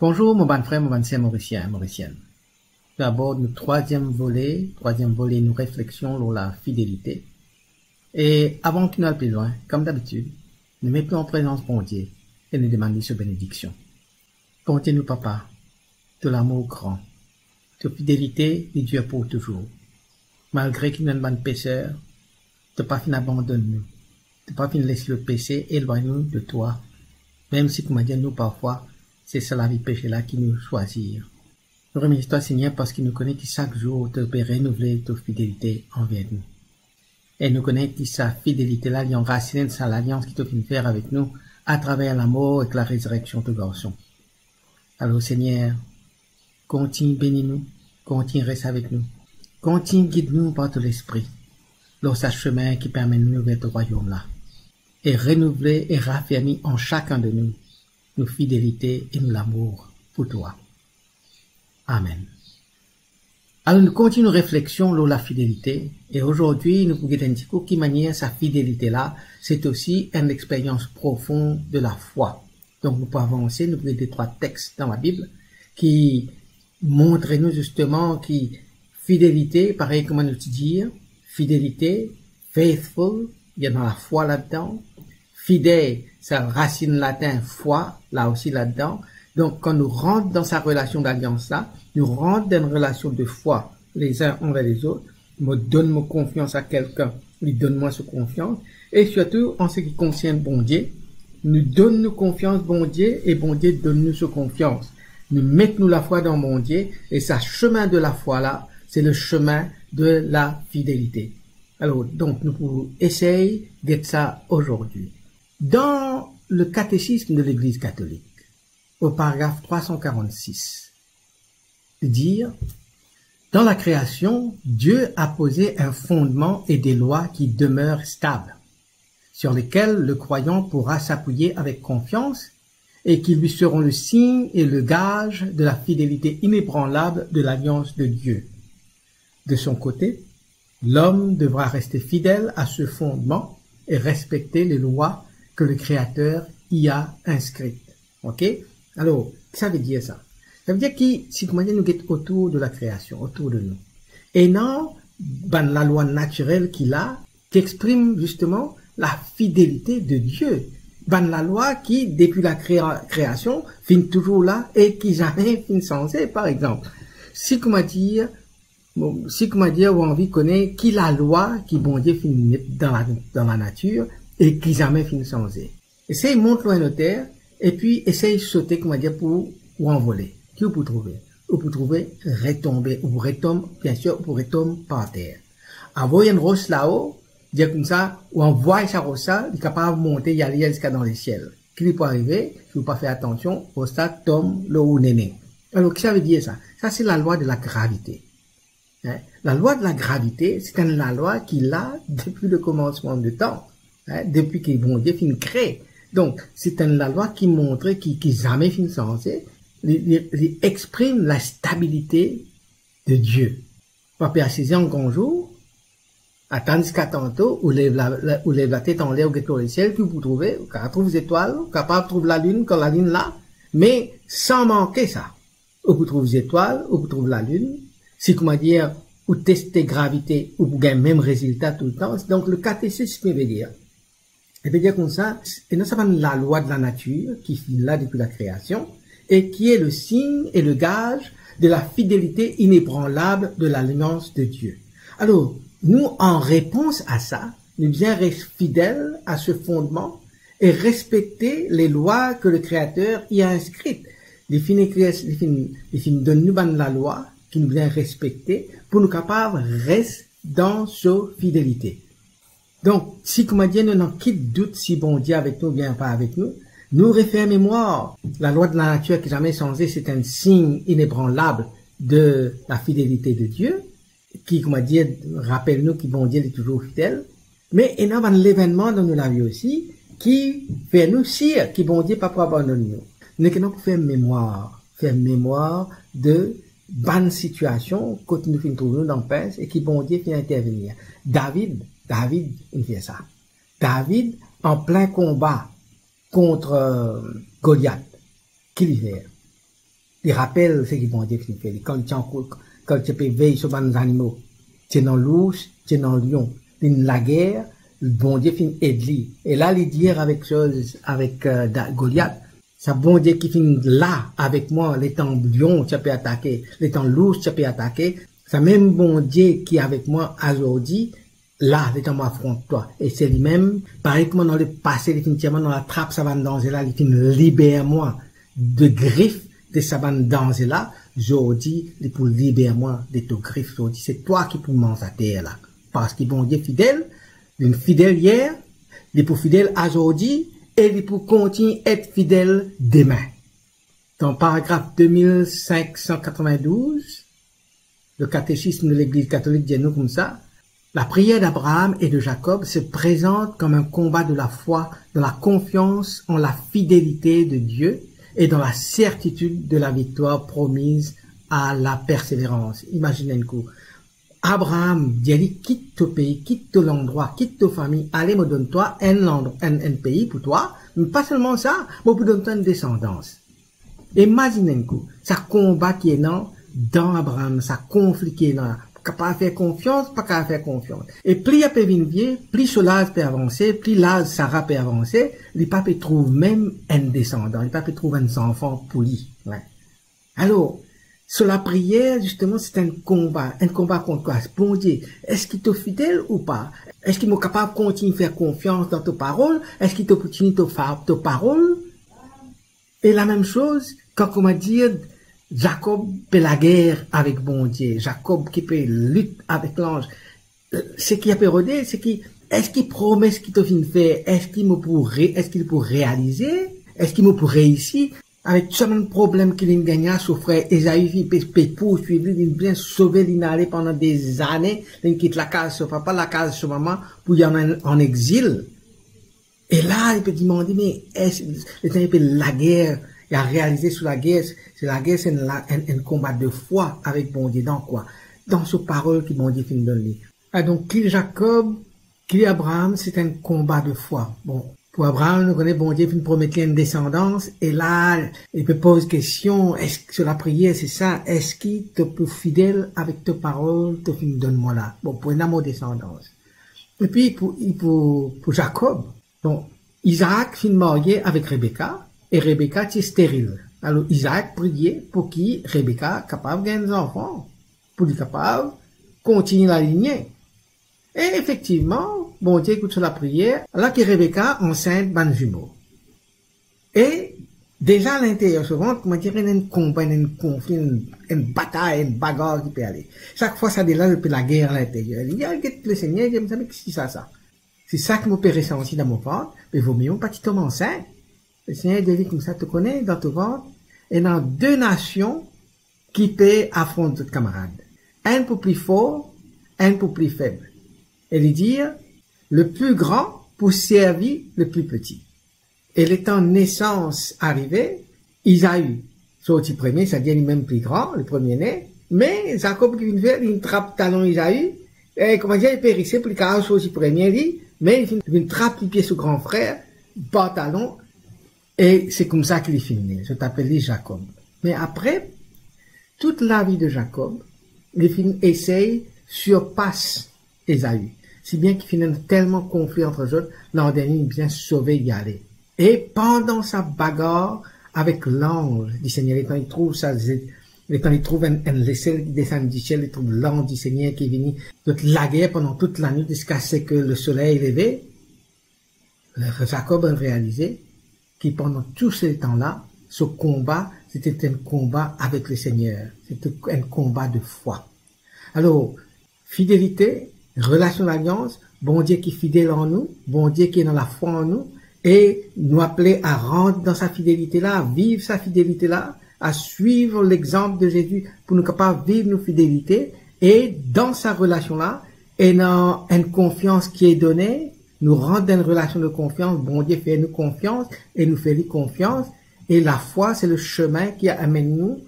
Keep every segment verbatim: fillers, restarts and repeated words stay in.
Bonzour, mo bann frer, mo bann ser, Morisien, Morisienn. Nou abord nou trwaziem vole, trwaziem vole nou refleksion lor lafidelite. E avan ki nou al pli lwin, kom dabitid, nou met nou an prezans Bondie e nou demann li so benediksion. Bondie nou Papa, to lamour gran, to fidelite li dir pou touzour. Malgre ki nou enn bann peser, to pa finn abandonn nou, to pa finn les nou pese elwagn nou de twa, mem si, koumadir, nou parfwa se sa lavi pese la ki nou swazir. Nou remersie twa, Segner, parski nou kone ki sak zour to pe renouvle to fidelite anver nou. E nou kone ki sa fidelite la, li anrasinn sa lalians ki to finn fer avek nou atraver lamor ek larezireksion to Garson. Alor, Segner, kontign beni nou, kontign res avek nou, kontign gid nou par to Lespri lor sa semin ki pe amenn nou ver to rwayom la, e renouvle e rafermi an sakenn de nou, nou fidelite e nou lamour pou twa. Amen. Alor, nou kontign nou refleksion lor lafidelite, e azordi nou pou get enn tikou ki manier sa fidelite la, se osi enn experyans profon de lafwa. Donk, nou pou avanse, nou pou get de trwa text dan Labib ki montre nou zisteman ki fidelite, parey kouma nou ti dir, fidelite, faithful, li ena lafwa ladan. Fide, sa rasinn latin fwa, la osi ladan. Donk, kan nou rant dan sa relasion dalians la, nou rant dan enn relasion de fwa, lezin anver lezot. Mo donn mo konfians a kelkenn, li donn mwa so konfians. E sirtou, an seki konsern Bondie, nou donn nou konfians Bondie e Bondie donn nou so konfians. Nou met nou lafwa dan Bondie e sa semin de lafwa la, se le semin de lafidelite. Alor, donk, nou pou esey get sa azordi. Dan le Catéchisme de l'Église catholique, au paragraphe trois cent quarante-six, li dir, dans la création, Dieu a posé un fondement et des lois qui demeurent stables, sur lesquelles le croyant pourra s'appuyer avec confiance et qui lui seront le signe et le gage de la fidélité inébranlable de l'alliance de Dieu. De son côté, l'homme devra rester fidèle à ce fondement et respecter les lois que le Créateur y a inscrites. Ok? Alor, ki sa ve dir sa? Sa ve dir ki, si koumadir nou get otour de lakreasion, otour de nou, ena bann lalwa natirel ki la, ki exprim zisteman lafidelite de Die. Bann lalwa ki, depi lakrea-, kreasion, finn touzour la e ki zame finn sanze. Par exanp, si koumadir, bon, si koumadir ou anvi kone ki lalwa ki Bondie finn met dan la, dan lanatir e ki zame finn sanze, esey mont lor enn oter, epi esey sote, koumadir, pou ou anvole. Ki ou pou trouve? Ou pou trouve retonbe, ou pou retom, biensir, ou pou retom par ter. Avoy enn ros lao, dir koumsa, ou anvway sa ros la, li kapav monte, li ale ziska dan lesiel. Ki li pou arive, si ou pa fer atansion, ros la tom lor ou nene. Alor, ki sa ve dir sa? Sa se lalwa de lagravite. Hein? Lalwa de lagravite, se enn lalwa ki la depi lekomansman de tan, hein, depi ki Bondie finn kre. Donk, se enn lalwa ki montre ki, ki zame finn sanze, li, li, li exprim lastabilite de Die. Ou pa pe asize an gran zour, atann ziska tanto, ou lev la, la, ou lev latet anler, ou get lor lesiel, ki ou pou trouve? Ou kapav trouv zetwal, ou kapav trouv lalinn kan lalinn la, me san manke sa. Ou pou trouv zetwal, ou pou trouv lalinn. Si, koumadir, ou teste gravite, ou pou gagn mem rezilta toultan. Donk, le katesism, li ve dir, li ve dir koumsa, ena sa bann lalwa de lanatir ki finn la depi lakreasion, et qui est le signe et le gage de la fidélité inébranlable de l'alliance de Dieu. Alor, nou, an repons a sa, nou bizin res fidel a se fondman e respekte les lois que le Créateur y a inscrites. Li finn ekrir, li finn, li finn donn nou bann lalwa ki nou bizin respekte pou nou kapav res dan so fidelite. Donk, si, koumadir, nou ena kit dout si Bondie avek nou oubien pa avek nou, nou refer memwar. Lalwa de lanatir ki zame sanze, se enn sign inebranlab de lafidelite de Die, ki, koumadir, rapel nou ki Bondie, li touzour fidel. Me ena bann levennman dan nou lavi osi ki fer nou sir ki Bondie pa pou abandonn nou. Nou ena pou fer memwar, fer memwar de bann sitiasion kot nou finn trouv nou dan pins e ki Bondie finn intervenir. David, David inn fer sa. David, an plin konba kont, euh, Goliat, ki li fer? Li rapel seki Bondie finn fer li. Kan li ti ankour, kan li ti pe vey so bann zanimo, ti ena lours, ti ena lion. Linn lager, Bondie finn ed li. E la, li dir avek soz, avek, eh, Da-, Goliat, sa Bondie ki finn la avek mwa letan lion ti pe atake, letan lours ti pe atake, sa mem Bondie ki avek mwa azordi, la, letan mo afront twa. E se limem, parey kouma dan lepase, li finn tir mwa dan latrap sa bann danze la, li finn liber mwa de grif de sa bann danze la, zordi, li pou liber mwa de to grif. Zordi, se twa ki pou manz later la. Parski Bondie fidel, li fidel yer, li pou fidel azordi, e li pou kontign et fidel demin. Dan paragraf de mil sink san katrovin-douz, le katesism de Legliz Katolik dir nou koumsa, la prière d'Abraham et de Jacob se présente comme un combat de la foi dans la confiance en la fidélité de Dieu et dans la certitude de la victoire promise à la persévérance. Imazinn enn kou. Abraham dir li, kit to pei, kit to landrwa, kit to fami, ale mo donn twa enn landrwa, enn, enn pei pou twa, me pa selman sa, mo pou donn twa enn desandans. Imazinn enn kou, sa konba ki ena dan Abraham, sa konfli ki ena, kapav fer konfians, pa kapav fer konfians. E pli li pe vinn vie, pli so laz pe avanse, pli laz Sara pe avanse, li pa pe trouv mem enn desandan, li pa pe trouv enn zanfan pou li. Wi. Alor, so lapriyer, zisteman, se enn konba. Enn konba kont kwa? Bondie, eski to fidel ou pa? Eski mo kapav kontign fer konfians dan to parol? Eski to pou tini to fa-, to parol? E lamem soz, kan, kouma dir, Zakob pe lager avek Bondie, Zakob ki pe lit avek lanz, seki li pe rode, seki, eski promes ki to finn fer, eski mo pou re-, eski li pou realize? Eski mo pou reisi? Avek tou sa bann problem ki linn gagne, so frer Ezai pe, pe pourswiv li, linn bien sove, linn ale pandan dezane, linn kit lakaz so papa, lakaz so mama, pou li al an, an exil. E la, li pe dimande, me es-, letan li pe lager, li a realize so lager, se lager, se enn la-, enn, enn konba de fwa avek Bondie. Dan kwa? Dan so parol ki Bondie finn donn li. A, donk, ki Zakob, ki Abraam, se enn konba de fwa. Bon, pou Abraam, nou kone Bondie finn promet li enn desandans, e la, li pe poz kestion, eski so lapriyer, se sa, eski to pou fidel avek to parol to finn donn mwa la? Bon, pou ena mo desandans. Epi pou, pou, pou Zakob, bon, Izaak finn marye avek Rebeka, e Rebeka ti steril. Alor, Izaak priye pou ki Rebeka kapav gagn zanfan, pou li kapav kontign lalinie. E efektivman, Bondie ekout so lapriyer, ala ki Rebeka ansint bann zimo. E deza linteryer so vant, kouma dir, ena enn konba, enn konfli, enn, enn batay, enn bagar ki pe ale. Sak fwa sa de la, li pe lager linteryer. Li al get Lesegner, li dir, "Mezami, ki sa, sa? Se sa ki mo pe resanti dan mo vant, me vomie mo pa ti tom ansint." Lesegner dir li koumsa, "To kone, dan to vant, ena de nasion ki pe afront zot kamarad. Enn pou pli for, enn pou pli feb." E li dir, "Le plus grand pou servi le plus petit." E letan nesans arive, Izai sorti premie, savedir li mem pli gran, le premie ne, me Zakob ki vinn fer, li trap talon Izai, e kouma dir, li pe rese pou li kapav sorti premie li, me li finn, vinn trap lipie so gran frer, par talon, e se koumsa ki li finn ne, zot apel li Zakob. Me apre, tout lavi de Zakob, li finn esey sirpas Ezai, si bien ki finn ena telman konfli ant zot, landernie bien sove li ale. E pandan sa bagar avek lanz Lesegner, letan li trouv sa, letan li trouv enn, enn lesel ki desann disiel, li trouv lanz Lesegner ki vini, zot lager pandan tout lanwit ziska seki lesoley leve, Zakob realize ki pandan tou se letan la, so konba, se ti enn konba avek Lesegner, se ti enn konba de fwa. Alor, fidelite, relasion lalians, Bondie ki fidel an nou, Bondie ki ena lafwa an nou, e nou apele a rant dan sa fidelite la, a viv sa fidelite la, a swiv lexanp de Zezi pou nou kapav viv nou fidelite, e dan sa relasion la, ena enn konfians ki done, nou rant dan enn relasion de konfians, Bondie fer nou konfians, e nou fer li konfians, e lafwa, se le semin ki amenn nou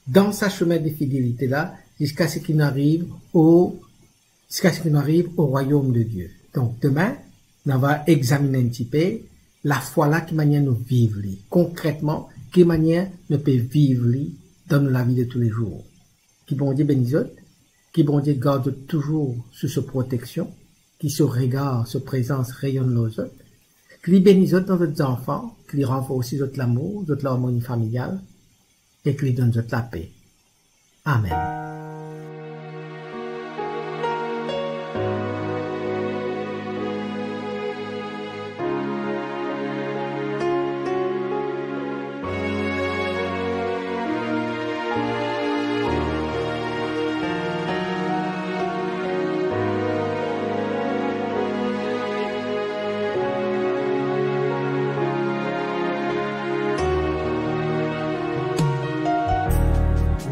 dan sa semin de fidelite la, ziska seki nou ariv o, ziska seki nou ariv o rwayom de Die. Donk, demin, nou va examine enn tipe lafwa la, ki manier nou viv li. Konkretman, ki manier nou pe viv li dan nou lavi de toulezour. Ki Bondie beni zot, ki Bondie gard zot touzour sou so proteksion, ki so regar, so prezans reyonn lor zot, ki li beni zot dan zot zanfan, ki li ranforsi zot lamour, zot larmoni familial, e ki li donn zot lape. Amen.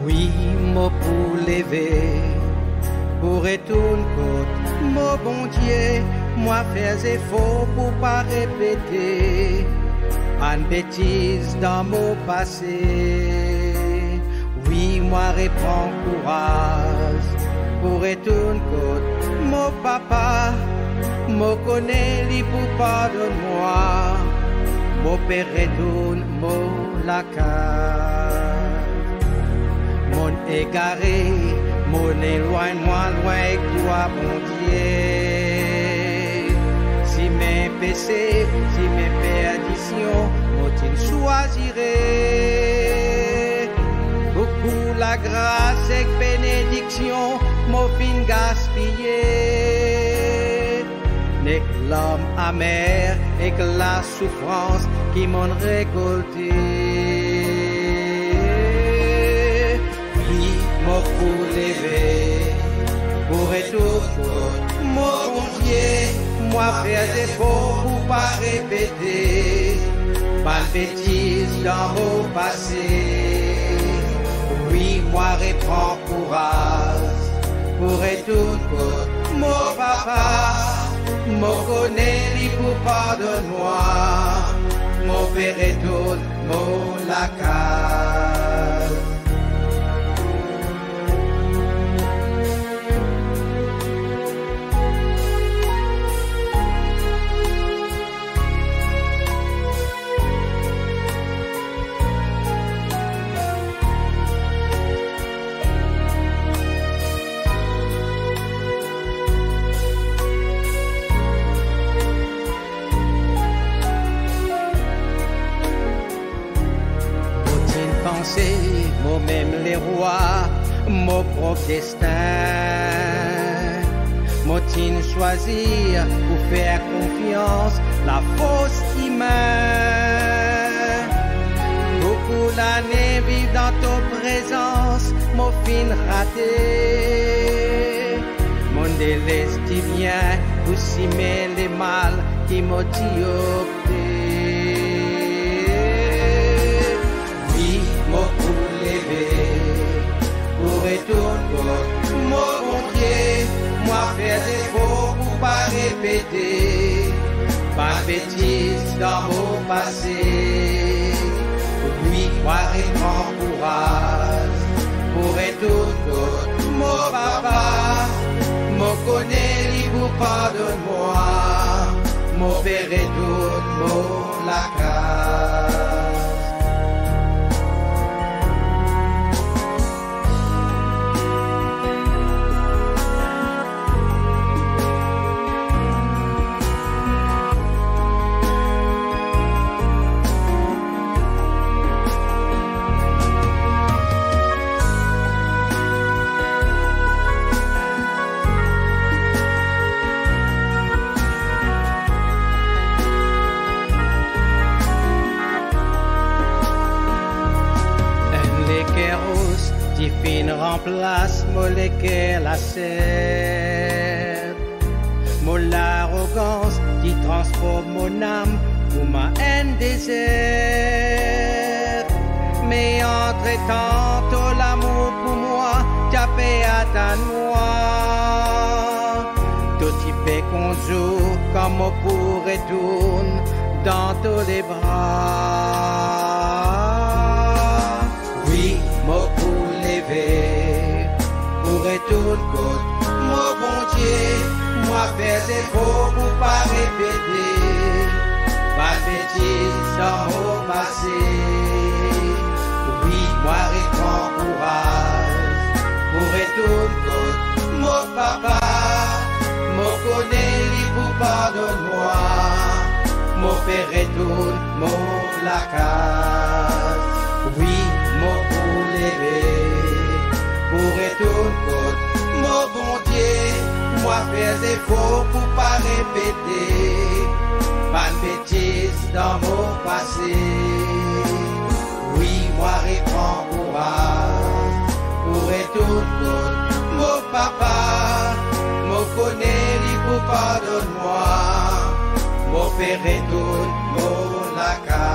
Wi, mo pou leve, pou retourn kot mo Bondie, mwa fer zefor pou pa repete bann betiz dan mo pase. Wi, mwa repran kouraz pou retourn kot mo Papa. Mo kone li pou pardonn mwa, mo pe retourn mo lakaz. Monn egare, monn elwagn mwa lwin ek twa, Bondie. Simin pese, simin perdision, mo ti'nn swazir. Boukou lagras ek benediksion mo finn gaspiye. Nek larm amer ek lasoufrans ki monn rekolte. Wi, mo pou leve, pou retourn kot mo Bondie, mwa fer zefor pou pa repete bann betiz dan mo pase. Wi, mwa repran kouraz pou retourn kot mo Papa. Mo kone li pou pardonn mwa, mo pe retourn mo lakaz. Mo ti'nn panse momem lerwa mo prop destin. Mo ti'nn swazir pou fer konfians lafors imin. Boukou lane viv dan to prezans, mo finn rate. Monn deles dibien pou simin lemal ki mo ti opte. Wi, mo pou leve, pou retourn kot mo Bondie, mwa fer zefor pou pa repete bann betiz dan mo pase. Wi, mwa repran kouraz pou retourn kot mo Papa. Mo kone li pou pardonn mwa, mo pe retourn mo lakaz. Enn leker ros ti finn ranplas mo leker laser. Mo larogans ti transform mo nam kouma enn dezer. Me antretan, to lamour pou mwa ti ape atann mwa. To ti pe kont zour kan mo pou retourn dan to lebra. Wi, mo pou leve, pou retourn kot mo Bondie, mwa fer zefor pou pa repete bann betiz dan mo pase. Wi, mwa repran Papa, mo kone li pou pardonn mwa, mo pe retourn mo lakaz. Wi, mo pou leve, pou retourn kot mo Bondie. Mwa fer zefor pou pa repete bann betiz dan mo pase. Wi, mwa repran kouraz pou retourn kot mo Papa. Mo kone li pou pardonn mwa, mo pe retourn mo lakaz.